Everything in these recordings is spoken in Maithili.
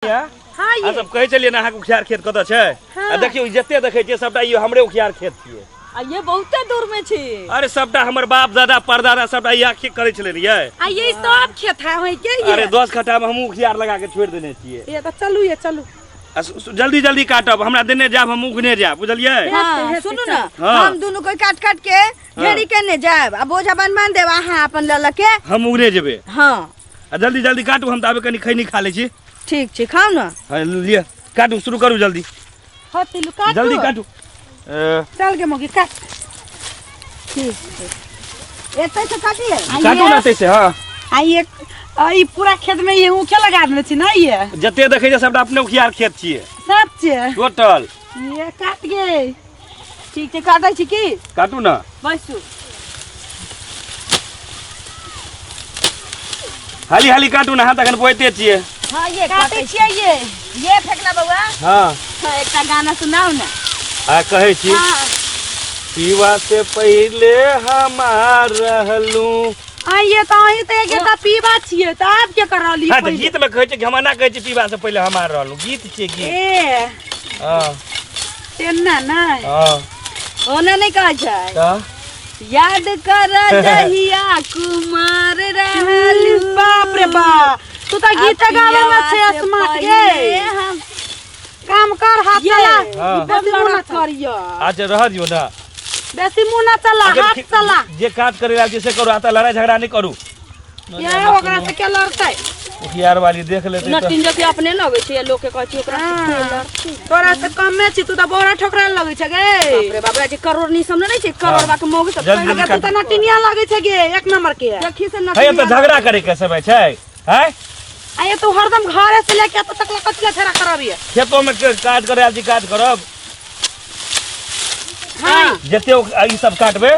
हाँ अहाँ ये सब कहै छलियै ने अहाँके उखियार खेत कतऽ छै? हाँ। आ देखियौ, ई जते देखै छियै सबटा ई हमरे उखियार खेत छियै। आ ये बहुते दूर में छी। अरे सबटा हमर बाप दादा परदादा सबटा इएह खेत करै छलै ने यै। आ ये सब खेत है होय के ये? अरे 10 कट्ठा में हमहूँ उखियार लगा के छोड़ि देने छियै। ये तऽ चलू ये, चलू। आ जल्दी जल्दी काटब, हमरा देने जायब, हम उखने जायब, बुझलियै? हाँ, हेतै, सुनू ने, हाँ। हम दुनू कोई काट काट के घेरी के ने जायब आ बोझा बान्ह बान्ह देब, अहाँ अपन लऽ लऽ के। हम उगने जेबै। हाँ। आ जल्दी जल्दी काटू, हम तऽ आबे कनि खैनी खा लै छी। ठीक छै, खाउ ने। हाँ, लिअ, काटू, शुरू करू जल्दी। हाँ, तिलु, काटू। जल्दी काटू। ए, चल गे मोगी, काट। ठीक छै, एतै से काटिए। काटू ने एतै से। हाँ। आ ये, आ ई पूरा खेत में ये ऊखे लगा देने छी ना ये? जते देखै छै सबटा अपने उखियार खेत छियै। सब छियै। टोटल। ये काट गे। ठीक छै, काटै छी की? काटू ने। बैसू। हाली हाली काटू ने, अहाँ तखन बोइते छियै। हाँ, ये काटै काटै छियै ये। ये फेकला बौआ। हाँ। हाँ, एकटा गाना सुनाउ ने। आ कहै छी। हाँ। पीवा से पहिले हमार रहलू। आ ये तऽ अहीं तऽ एक तऽ पीबा छियै, तऽ आब के करलियै? हाँ, तऽ पहिले? गीत में कहै छै कि हम एना कहै छी, पीवा से पहिले हमार रहलू, गीत छियै गीत। ए। हाँ। तेना नहि। हाँ। ओना नहि कहै छै। तऽ याद कर जहिया कुमार रहलू। बाप रे बाप, तू तऽ गीत गाबै में छै स्मार्ट गे। काम कर, हाथ ये, चला। हाँ। बेसी मुँह ना करियो। अच्छा रह दियौ ने। बेसी मुँह ना चला, अगर हाथ चला। जे काज करे आयल छै से करू, आ तऽ लड़ाई झगड़ा नहि करू। ये ओकरा से के लड़तै? उखियार वाली देख लेतै तऽ। नटिन जकी अपने लगै छै, लोक के कहै छै ओकरा से के हाँ। लड़तै? तोरा से कमे छी, तू तऽ बोरा ठोकरा लगै छै गे। बाप रे बाप रे, जे करोड़ नी सब नहि छै, करोड़बा के मौगी सब। जल्दी अगर तू तऽ नटिनिया लगै छै गे, एक नंबर के। देखी से हे, नटिनिया। तऽ झगड़ा करे के समय छै हैं? आ ये तू हरदम घरे से लेके एतऽ तक कथी लए झगड़ा करबियै? खेतो में काज करे आयल छी, काज करब। हाँ। जते ई सब काटबै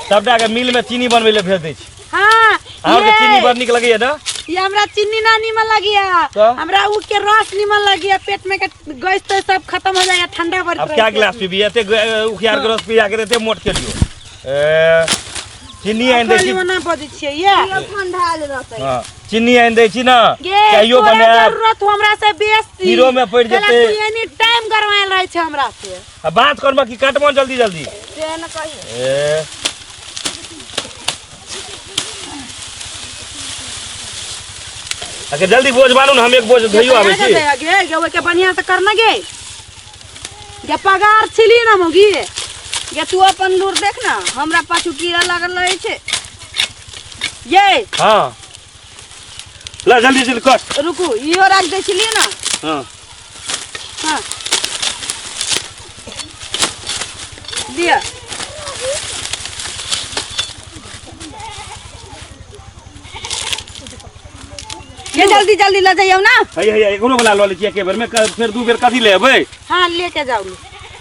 सबटा के मिल में चीनी बनबै लए भेज दै छी। हाँ, अहाँके ये। चीनी बड़ नीक लगैया ने? ये हमरा चीनी ना नीमन लगिया। तो? हमरा ऊ के रस नीमन लगिया, पेट में के गैस तो सब खत्म हो जाएगा, ठंडा बड़। अब क्या गिलास पीबी? एते उखियार के रस पिया के एते मोट के लियो। ए, चीनी आनि दै छी। ना बजै छियै ये। ठंडा रहतै। हाँ, चीनी आनि दै छी ने, गे, चाइयो तोरे बनायब। जरूरत हो हमरा से बेसी। हीरो में पड़ि कहला जेतै। तू एनी टाइम गरमायल रहै छै हमरा से। आ बात करबऽ कि काटबऽ जल्दी जल्दी? से न कहियो। ए, अच्छा जल्दी बोझ बानू ने, हम एक बोझ धोइयो आबै छी। गे गे, ओके बढ़िया से करना गे। गे पगार छिली ना मोगी। गे तू अपन लूर देख ना, हमरा पाछू कीड़ा लागल रहै छै। ये। हाँ, ला जल्दी जल्दी कट। रुकू, इहो राख दै छलियै ना। हाँ। हाँ। दिया। ये जल्दी जल्दी ल जाइयो ना। है है, एगो वाला लऽ लै छी एके बेर में, फेर दू बेर कथी लेबै? हाँ, लेके जाउ।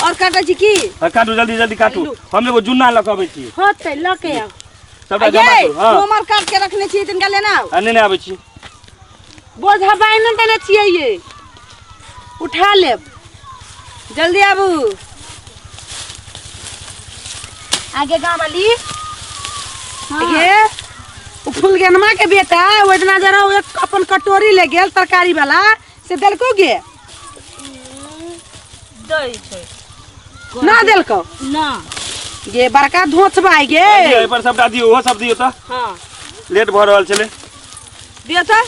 और काटै छी की? हाँ, काटू, जल्दी जल्दी काटू, हम एगो जुन्ना लऽ के अबै छी। होतै, लऽ के आउ। सबटा जमा ये करू। हाँ। हमर काट के रखने छी, तिनका लेना आउ। हाँ, नेने आबै छी। बोझा बान्हि देने छियै ये, उठा लेब। जल्दी आबू। आगे गाँव वाली। हाँ। गे उ फुलगेनमा के बेटा ओहि दिना जरा ओ एक अपन कटोरी ले गेल तरकारी वाला, से देलको गे? दै छै। ना देलको? ना। गे बड़का धोचबा गे। दियौ, एहि पर सबटा दियौ, ओहो सब दियौ तऽ। हाँ। लेट भऽ रहल छलै। दियौ तऽ।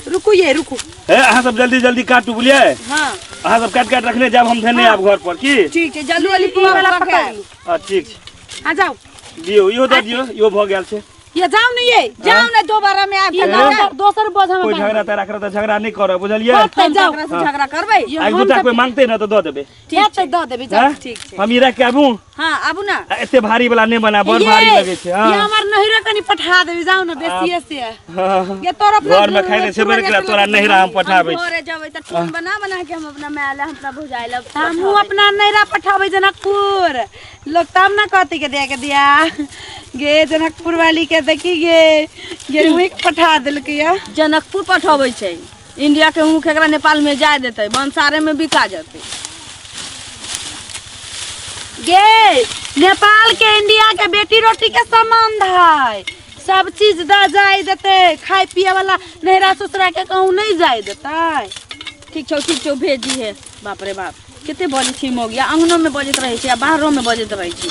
रुकू ये, रुकू। हे, अहाँ सब जल्दी जल्दी काटू, बुझलियै? हाँ। अहाँ सब काटि काटि रखने जायब, हम धेने आयब घर पर की? ठीक छै, जल्दी जल्दी ई पुआ वाला पकड़। पकड़ लू। हाँ, ठीक छै। आ जाउ। दियौ, इहो दऽ दियौ, इहो भऽ गेल छै। ये जाउ ने ये। जाउ ने, दोबारा में आबि ये के दोसर बोझा में कोई बान्ह। झगड़ा तगड़ा करत तऽ झगड़ा नहि करब, बुझलियै? होतै, हम जाउ। ककरा से झगड़ा करबै? ये आ एक हम दूटा तऽ कोई मांगतै ने तऽ दऽ देबै। हेतै, दऽ देबै, जाउ। हैं? ठीक छै। हम ई राखि के आबू? हाँ, आबू ना। आ एते भारी वाला नहि बना, बड़ ये, भारी लगै छै। हाँ। ये हमर नैहरा कनि पठा देबै, जाउ ने बेसिए से। हाँ। ये तोर अपना घर में खाइ ले छेबे नहि केला, तोरा नैहरा हम पठाबै छी। घरे जेबै तऽ टून बना बना के हम अपना माय लए, हम अपना भौजाइ लए। हमहूँ अपना नैहरा पठाबै जनकपुर, लोग तब ना कहती के दिया के दिया गे जनकपुर वाली के देखी गे गे, वही के पठा देलकै या। जनकपुर पठबै छै, इंडिया के ऊख एकरा नेपाल में जाय देतै, बंसारे में बिका जेतै। गे नेपाल के इंडिया के बेटी रोटी के संबंध है, सब चीज द जाय देतै, खाय पिए वाला नैहरा ससुरा के कहूँ नहीं जाय देतै। ठीक छौ, ठीक छौ, भेज दिहे। बाप रे बाप, कते बजै छै मौगिया, अंगनो में बजैत रहै छै आ बाहरो में बजैत रहै छै।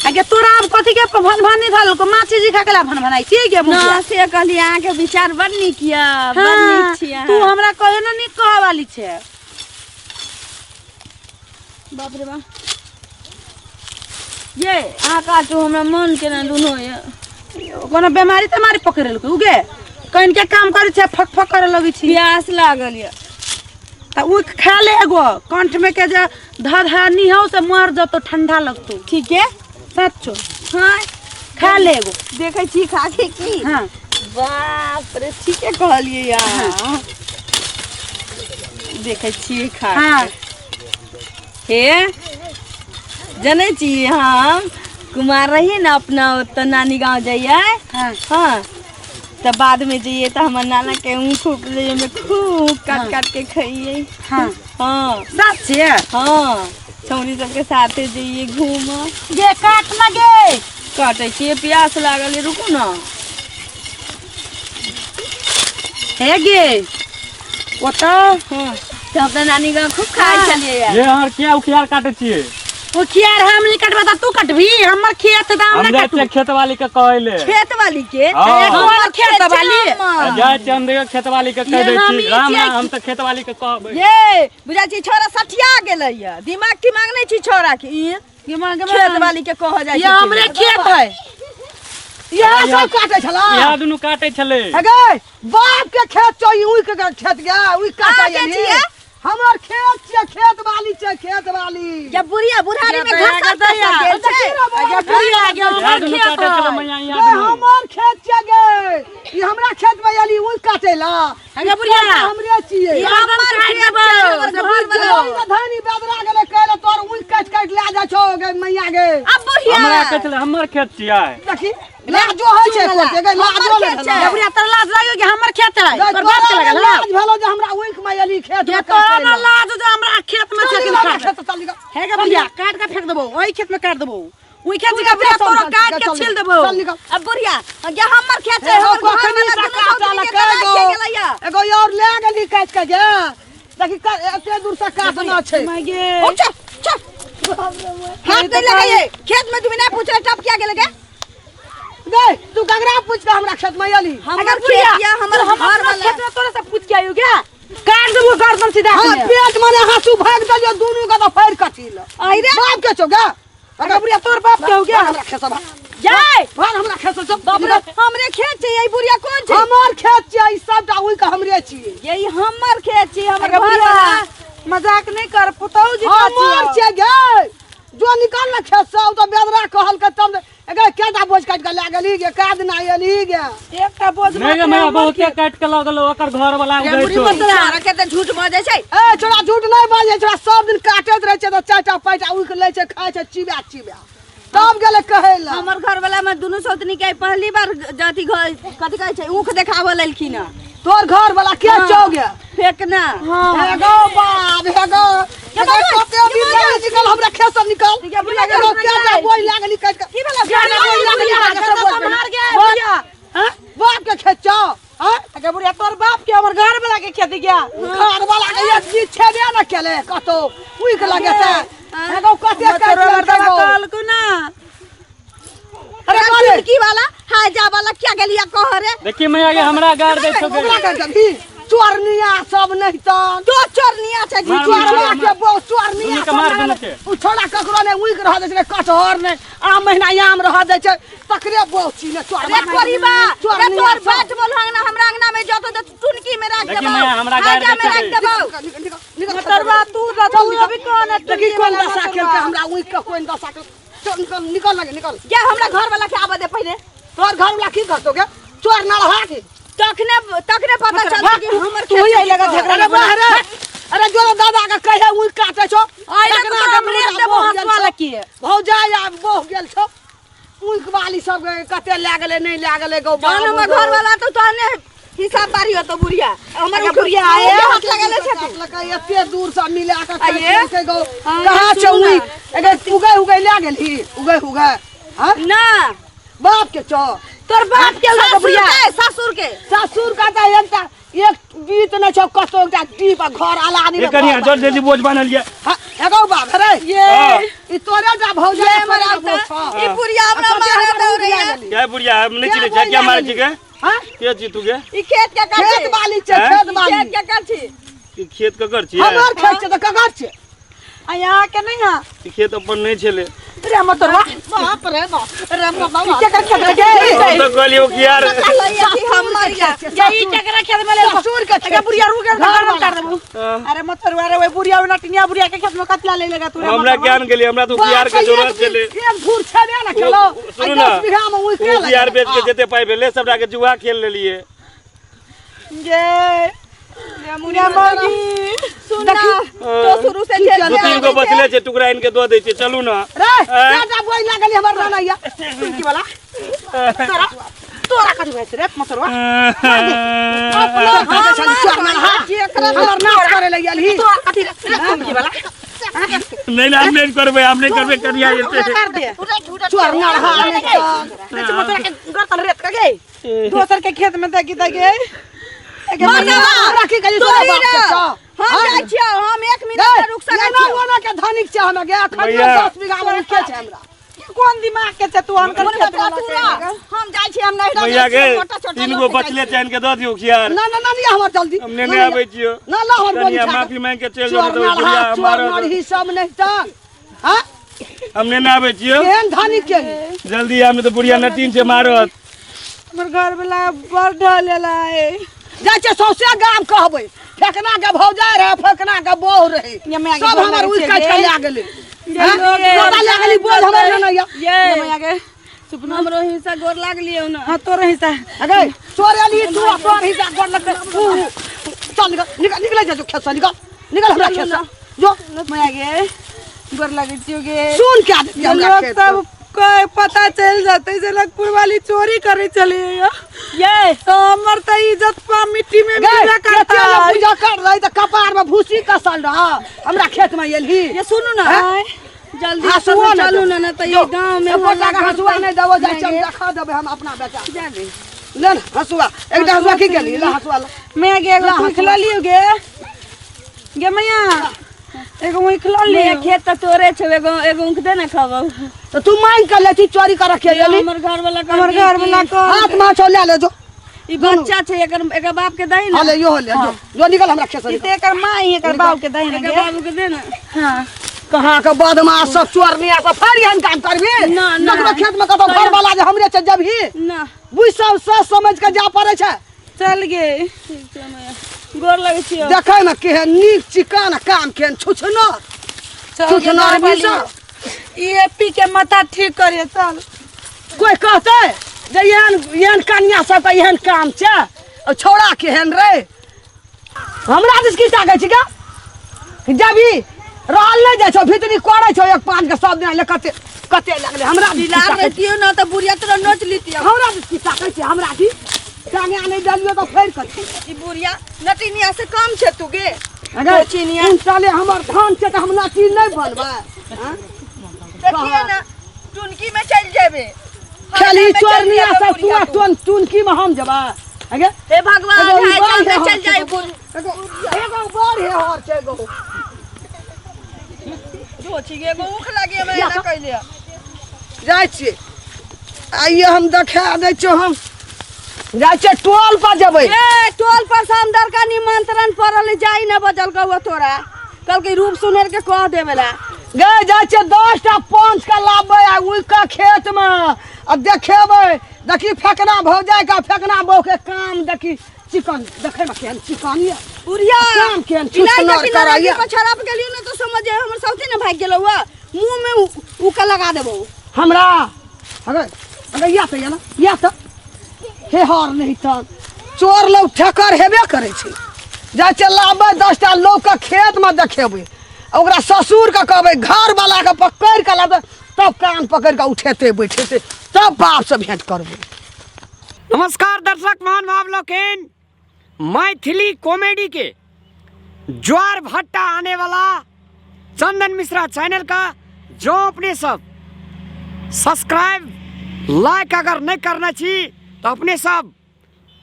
आगे तोरा आब कथी के भन भन धल को माछी जी खा के ला भन भनाई छी गे मुखिया? ना से कहली, अहाँके विचार बड़ नीक यऽ, बड़ नीक छी अहाँ। तू हमरा कहे ना नीक कहऽ वाली छै। बाप रे बाप, ये अहाँ काटू, हमरा मन केना दुनू ये। कोनो बेमारी तेमारी पकड़ेलकै उगे? कनि के काम करै छै, फक फक करे लगै छी। प्यास लागल यऽ। तऽ ओ खा ले एगो, कंठ में के जे ध धानी हौ से मर जतो, ठंडा लगतो। ठीक है। सच्चो। हाँ। खा ले एगो। देखै छी खा के की। हाँ। बाप रे, ठीके कहलियै यार। देखै छी खा। हाँ। हे जनै छी, हम कुमार रहियै ने, अपना ओतऽ नानी गाँव जइयै। हाँ। हाँ, तऽ बादमे जइयै तऽ हमर नाना के ऊख उपजैमे खूब काट काट के खइयै। हाँ। हाँ। सच छियै? हाँ, छौरी सबके साथे जइयै घूमऽ। गे काट ना गे। काटै छियै, प्यास लागल है, रुकू ना। हे गे ओतऽ। हाँ, तऽ अपना नानी गाँव खूब खाइ छलियै। ये अहाँ किया उखियार काटै छियै? ओ खियार हम नहीं कटबा तऽ तू कटबी? हमर खेत तऽ हम हम नहीं जाइ कटू। छियै खेत वाली के कहै ले। खेत वाली के? हाँ। हमर खेत वाली। जाइ छियै, हम देखियौ खेत वाली के कहि ये दै हम छी। ई राम छियै। राम, हम तऽ खेत वाली के कहबै। ये बुझा छी छोरा सठिया गेलै ये, दिमाग तिमाग नहीं छी छोरा के। ई गे माँ, गे माँ। खेत वाली के कहऽ जाइ ये हमरे खेत है। इएह सब काटे छला? इएह दुनू काटै छलै। अगे बाप के खेत छौ ई, उइ के खेत गे, उइ काटे। अहाँके छियै? हमर खेत छियै, खेत वाली छै, खेत वाली। जब बुढ़िया बुढ़ारी में गे घास दया, घास गेल छै। गे बुढ़िया गे, इएह हमर दुनू खेत काटै छलै है। मैया, इएह गे दुनू। हमर खेत छियै गे, ई हमरा खेत में एली उइ काटे ला। गे बुढ़िया, हमरे छियै। ई हमर काटि देबौ, से बुझि ओइ जो। के धानी बेदरा गेलै, कहले तोर उइ काटि काटि लए जाइ छौ गे मैया गे। अब बुढ़िया हमरा कहै छलै हमर खेत छियै। देखी लाजो होइ छै कोते गे, लाजो हमर नहि खेत भेलौ। छै। गे बुढ़िया, तोरा लाज लागो कि हमर खेत है? गे, तोर बाप के तोरा लागल नहि हौ? लाज भेलौ जे हमरा उइख में एली खेत गे में तोरा काटै ना ला? लाज जे हमरा खेत में चल छथिन निकल खाट। खेत से, चल निकल। हे गे बुढ़िया, काट के फेंक देबौ, ओहि खेत में काट देबौ, ओहि खेत से बुढ़िया तोरा काट के छील देबौ। चल निकल। अब बुढ़िया गे, हमर खेत छै, एगो हमर घर कखनी वाला से दुनू काटऽ सौतनी ला के तलाक एगो के गेलै ये। एगो और ले गेली काटि के गे। देखी एते दूर से काटना छै। माय गे। ओ चल चल, हाथ नहीं लगाइए खेत में, तू बिना पूछले टप किया गेले गे? गै तू गगरा पूछ के हमरा खेत में एली? हमर अगर बुढ़िया, खेत या हमर तू घर अपना वाला खेत में तोरा से पूछ के आयु क्या? काट देबो गर्दन सीधा। हाँ। के। पेट मने हाँसू भाग देलियो दुनू के तऽ फाड़ि कऽ चिल। आई रे। बाप के छौ गे? अगर बुढ़िया, तोर बाप के हो गया? हमरा खेत से भाग। जाय। भाग हमरा खेत से, चल। बाप रे, हमरे खेत छै, ई बुढ़िया कोन छै? हमर खेत छियै ई सबटा, उइ के हमरे छियै। ये हमर खेत छै, हमर अगर घर बुढ़िया वाला। मजाक नहीं कर, पुतहु जी का हमर छियौ। छियै गे, जो निकल ना खेत से। ओ तऽ बेदरा कहलकै तब ने। एगे केटा बोझ काटि के लए गेली गे? कै दिना एली गे? एकटा बोझ नहि गे मात्र मैया, हमर बहुते खेत। काटि के लऽ गेलौ, ओकर घर वाला उगै छौ। छोरा के तऽ झूठ बजै छै। ए छोरा, झूठ नहि बाजै छोरा, सब दिन काटैत रहै छै तऽ चारिटा पाँचटा उइख लै छै, खाइ छै चिबा चिबा, तब गेलै कहै लए। हमर घर वाला में दुनू सौतनी के पहली बार जाति घर कथी कहै छै, ऊख देखाबऽ लेलखिन हँ। तोर घर वाला के छौ गे? फेकना। हे गो बाप, हे गो, हे गो, कते दिन लगे निकल हमरा खेत से, निकल। एगो केटा बोझ लए गेली काटि के? की भेलै? केटा बोझ लए गेली हमरा खेत से? बोझ सम्हार गे बुढ़िया। हँ? बाप के खेत छौ? हँ? अगर बुढ़िया, तोर बाप के हमर घर वाला के खेत गया? घर वाला के एक चीज छेबे न केले कतौ, उइख लगे ते। एगो कते काटि तोरो लेलकै गो? कहलकौ ना। अरे बोले की वाला हाय जा वाला क्या गेलिया कह रे? देखी मैया गे, हमरा गाड़ दै छौ गे। ओकरा के देबही चोरनिया सब? नहीं तन तो चोरनिया छै जी। मार, चोरवा मार, के बहु चोरनिया दुनू के सब। मार, नहि दुनू के। ओ छोड़ा ककरो नहि उइख रह दै छै, कटहर नहि आम महीना आम रह दै छै, तकरे बहु छी ने चोरवा। रे कोरीबा रे, चोरनिया तोर सब। बाट बोल अंगना, हमरा अंगना में जतो त टुनकी में राख देखी देबौ। मैया, हमरा हाय गारि जा में दै राख छै। देबौ। निकल, निकल, निकल। मतरवा तू रह, तू अभी कौन है? देखी कोन दशा केलकै हमरा उइख के, कोन दशा के। चल निकल, निकल लगे, निकल। गे हमरा घर वाला के आबऽ दे पहिले। तोर घर वाला की करतो गे? चोर ना रहा की? तखने तखने पता चलतै कि हमर तू खेत ही छै लगा कि झगड़ा। अरे बाह रे, अरे जो दादा के कहे उइख काटे छौ। आइ तकरा तोरा के हम रेत देबो बोह गेल हंसुआ छौ। लकी। भौजाइ आब बोह गेल छौ। उइख वाली सब के कते लए गेलै, नहि लए गेलै गौ। जहन हमर घर वाला तो तहने हिसाब बारी होतो बुढ़िया हमर। अगे उख- बुढ़िया उख आए। के हाथ लगेले छै तू। एते दूर से मिला के आइए। काटि गौ। हाँ, कहाँ छौ सुनू ना। उइख? अगर उगै उगै लए गेलही, उगै उगै? हाँ? ना। बाप के छौ? तोर बाप के लगा ससुर बुढ़िया के, ससुर के। ससुर का तऽ एकटा एक बीत नहि छौ कतौ एकटा दीप आ घर अलानी ए कनिया चल जल्दी बोझ बान्हल ये हाँ, एगो बाप रे ये ई तोरे जा भौजा ये तोरे जा मराता, बोझ छौ। ई बुढ़िया हमरा आ कते मारे हमर दौड़ैया। उड़िया गेली। क्या बुढ़िया हम नहीं चिन्है छियै क्या मारै छिकै हाँ? के छी तू के ई खेत के कर खेत वाली छै हैं? खेत वाली खेत के कर छी ई खेत ककर छियै हमर खेत छै तऽ ककर छै आ यहाँ के नहीं है ई खेत अपन नहीं छलै रे मतरवा बाप रे बाप रे बाप ई केकर खेत रे गे हम तऽ कहलियौ कि यार कहलैया कि हमर या ये ई केकर खेत में ले ससुर के खेत अगे बुढ़िया रुक घर गए वाला। कर देबू अरे मतरवा रे ओए बुढ़िया नटिनिया बुढ़िया के खेत में कतला ले लेगा तू रे हमरा मतरवा? ज्ञान गेलियै हमरा तऽ उखियार के जरूरत छलै एक धूर छेबे ने केलौ सुनू ना 10 बीघा में उइ के उखियार बेच के जते पाइ भेलै सबटा के जुआ खेल लेलियै ये ये मौगी सुन ना तो शुरू से झेल दू तीन गो बचले छै टुकड़ा इनके दऽ दै छियै चलू ना रे राजा बोइ लागल हमर रानैया की वाला तोरा तोरा कथी भइस रे मतरवा अपना खाते छली चोर हा हमर नाच करे लग गेलही तोरा कथी रे की वाला नहीं नहीं हम नहीं करबै हम नहीं करबै करिया जेतै कर दे चोर नरहा नहि तऽ। मतरवा के गर्दन रेत के गे दोसर के खेत में देखी दगे हमरा की कहियो तोरा तोही बाप के रे। छौ? हम जाइ छियौ हम एक मिनट रुक सकै एना छियौ ओना के धनिक छै हमरा गे अखन भैया। 10 बीघा में के छै हमरा कोन दिमाग के छै तू अनकर खेत वाला तू रह। हम जाइ छी हम नहिरा भैया जाइ के छी छोटा छोटा तीन गो बचले छै इनके दऽ दियौ खियार ना ना ना लिया हमर जल्दी हम नेने आबै छियौ ना ला हमर बोली कनिया खा माफी मांगि के चलि जाउ चोर नहि तऽ नरहा बुढ़िया चोर मारत नरही सब नहि तऽ हाँ हम नेने आबै छियौ केहन धनिक के जल्दी आब नहि तऽ बुढ़िया नटीन छै मारत हमर घर वाला बड़ ढलेला है जाइ छै सौंसे गाम कहबै फेकना के भौजाइ रहे फेकना के बहू रहे ये मैं आगे सब बोल हमर लागै उड़ छियै काटि के गे। लए गेलै ये हाँ? लोग ये सबटा लए गेली बोझ हमर नहि यऽ ये मैं आगे सुपना हमरो हिस्सा गोर लागलियौ ना हाँ तोर हिस्सा अगे चोर एली तू आ तोर हिस्सा गोर लगतै ऊ, ऊ। चल निकल निकल निकल जा जो खेत से निकल निकल हमरा खेत से जो मैं आगे गोर लगै छियौ गे सुन के आदमी हमरा लोग खेत सब के पता चल जाते जनकपुर वाली चोरी करे चली ये तो हमर तो इज्जत पा मिट्टी में गे मिला करता एते पूजा कर रही तऽ कपार में भूसी कसल रह हमरा खेत में एलही ये सुनू ना हैं? जल्दी हँसुआ चलू नहि ना ना तऽ ये गांव में एको हल्ला टाका हँसुआ करतै। नहि देबो जाइ छी हम नहि गे। देखा देबै हम अपना बेटा जाबे। ले ने हँसुआ एकटा हँसुआ की केली ले हँसुआ ले मैं गे एगो तू खिला लियो गे गे मैया एगो मुई खिला ले लियो खेत तऽ तोरे छौ एगो एगो ऊख दे ना खबौ तऽ तू मांगि के ले छी चोरी कर रखे एली हमर घर वाला हमर घर वाला को हाथ में छौ ले ले जो ई बच्चा छै एकर एकर बाप के दही ना हाँ ले यो ले जो जो निकल हमरा खेत से ई निकल। ते एकर माँ ही एकर बाप के दही एकर गे बाबू के दे ना हां कहाँ के बदमाश सब चोरनी सब फेर एहन काम करबी ना, ना। ककरो खेत में कतौ घर वाला जे हमरे छै जबही ना बुझ सब सोच समझ के जा पड़े छै चल गे ठीक छै मैया गोर लगै छियौ देखै में केहन नीक चिकन काम केहन छुछनर चल गे छुछनर घर वाली। सब ई पी के माथा ठीक करिए चल कोई कहतै जे एहन एहन कन्या सबके एहन काम छै आ छौड़ा केहन रे हमरा दिस की ताकै छी गा जबी रहल नहि जाइ छौ भीतरी करै छौ एक पाँच के सब दिन ले कते कते लगलै हमरा दिस की दिलार ताकै छी? रहितियौ ना तऽ बुढ़िया तोरा नोच लितियौ हमरा दिस की ताकै छी हमरा दिस टांगे नहि देलियौ तऽ फेर कथी ई बुढ़िया नटिनिया से कम छै तू गे अगर चिनिया। साले हमर धान छै तऽ हम नाची नहि बनबै आँय? देखिए ना टुनकी में चल जेबे खेली चोरनिया सब तू आ टोन टुनकी में हम जेबै अगे हे भगवान एगो है बाल जामे है चल जाए एगो एगो बड़ हे हर छै एगो जो छी एगो ऊख लागे में एना कैले जाइ छियै आइए हम देखा दै छियौ हम जाइ छियै टोल पर जेबै ए टोल पर से अंदर का निमंत्रण पड़ल है, जाई ना बजल कहुआ तोरा कल के रूप सुनर के कह देवेला गे जाइ छियै 10टा पंच के लाबबै आ उइ के खेतमे आ देखेबै देखी फेकना भौजाइ के फेकना बहू के काम देखी चिकन देखै मे केहन चिकन यऽ बुढ़िया काम केहन इलाज छुछनर देखी करैया नारंगी पर छड़प गेलियो ना तो समझ हमर साउथे ना भाग गेलौ मुंह में उका लगा देबो हमरा अगर अगर या तऽ या ना या तऽ हे हार नहीं तऽ चोर लोग ठेकर हेबे करै छै जाइ छै लाबै 10टा लोकके खेतमे देखेबै आ ओकरा ससुरके कहबै घरवलाके पकड़ि कऽ लाबै तब कान पकड़ि कऽ उठेतै बैठेतै तब बापसँ भेँट करबै। नमस्कार दर्शक महानुभाव लोकिन, मैथिली कॉमेडी के ज्वार भट्टा आने वाला चंदन मिश्रा चैनल का जो अपने सब सब्सक्राइब लाइक अगर नहीं करना छी तो अपने सब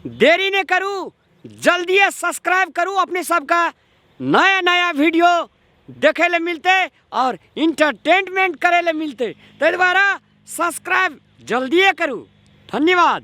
देरी नहीं करू, जल्दिए सब्सक्राइब करू अपने सबके नया नया वीडियो देखै लए मिलतै आओर इंटरटेनमेंट करै लए मिलतै। ताहि दुआरे सब्सक्राइब जल्दिए करू। धन्यवाद।